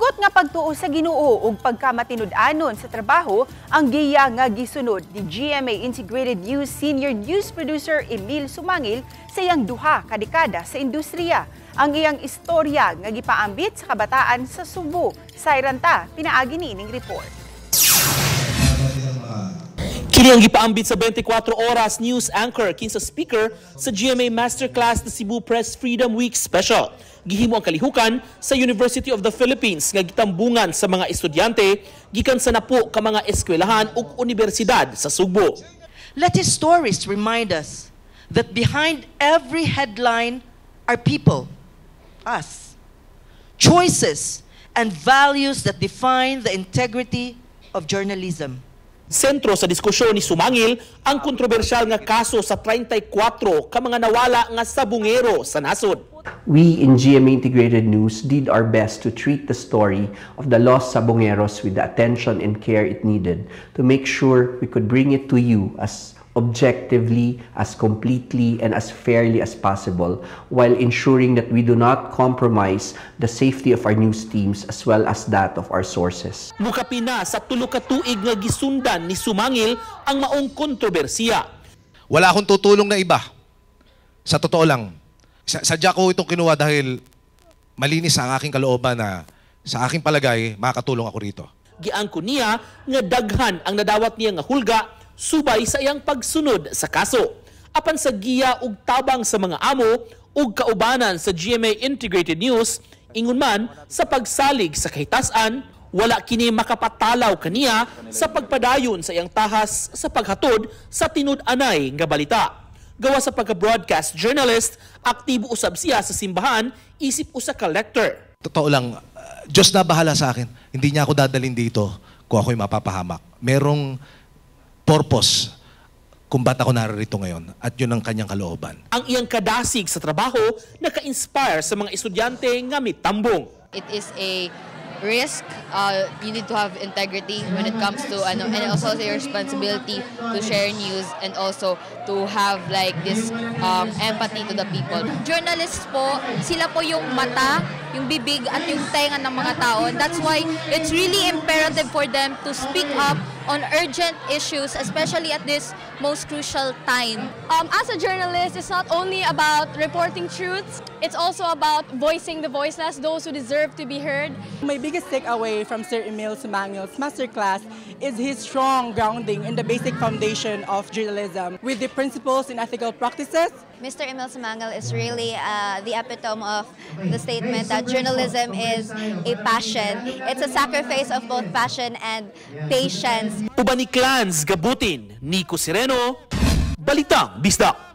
Hugot nga pagtuo sa Ginoo ug pagkamatinud-anon sa trabaho ang giya nga gisunod ni GMA Integrated News Senior News Producer Emil Sumangil sa iyang 2 ka dekada sa industriya. Ang iyang istorya nga gipaambit sa kabataan sa Sugbo. Sayran ta pinaagi niining report. Kini ang gipaambit sa 24 Oras news anchor kinsa speaker sa GMA Masterclass, the Cebu Press Freedom Week Special. Gihimo ang kalihukan sa University of the Philippines nga gitambungan sa mga estudyante gikan sa napo ka mga eskwelahan ug universidad sa Sugbo. Let his stories remind us that behind every headline are people, us, choices, and values that define the integrity of journalism. Sentro sa diskusyon ni Sumangil ang kontrobersyal nga kaso sa 34 ka mga nawala nga sabungero sa nasod. We in GMA Integrated News did our best to treat the story of the lost sabongeros with the attention and care it needed to make sure we could bring it to you as objectively, as completely, and as fairly as possible while ensuring that we do not compromise the safety of our news teams as well as that of our sources. Mukapin na sa 3 ka tuig nga gisundan ni Sumangil ang maong kontrobersiya. Wala akong tutulong na iba. Sa totoo lang, sadya ko itong kinuha dahil malinis ang aking kalooban na sa aking palagay, makakatulong ako rito. Giangko niya nga daghan ang nadawat niya nga hulga subay sa iyang pagsunod sa kaso. Apan sa giya ug tabang sa mga amo ug kaubanan sa GMA Integrated News, ingon man sa pagsalig sa kahitasan, wala kini makapatalaw kaniya sa pagpadayon sa iyang tahas sa paghatod sa tinud-anay nga balita. Gawa sa pagka-broadcast journalist, aktibo usab siya sa simbahan isip usa ka lector. Totoo lang, Diyos na bahala sa akin. Hindi niya ako dadalhin dito kung ako'y mapapahamak. Merong purpose kung ba't ako narito ngayon at yun ang kanyang kalooban. Ang iyang kadasig sa trabaho naka-inspire sa mga estudyante nga mitambong. It is a risk. You need to have integrity when it comes to ano, and also a responsibility to share news and also to have like this empathy to the people. Journalists po, sila po yung mata, yung bibig at yung tenga ng mga tao. And that's why it's really imperative for them to speak up on urgent issues, especially at this most crucial time. As a journalist, it's not only about reporting truths, it's also about voicing the voiceless, those who deserve to be heard. My biggest takeaway from Sir Emil Sumangil's masterclass is his strong grounding in the basic foundation of journalism with the principles and ethical practices. Mr. Emil Sumangil is really the epitome of the statement that journalism is a passion. It's a sacrifice of both passion and patience. Uban ni Clans Gabutin, Nico Sereno, Balitang Bisdak.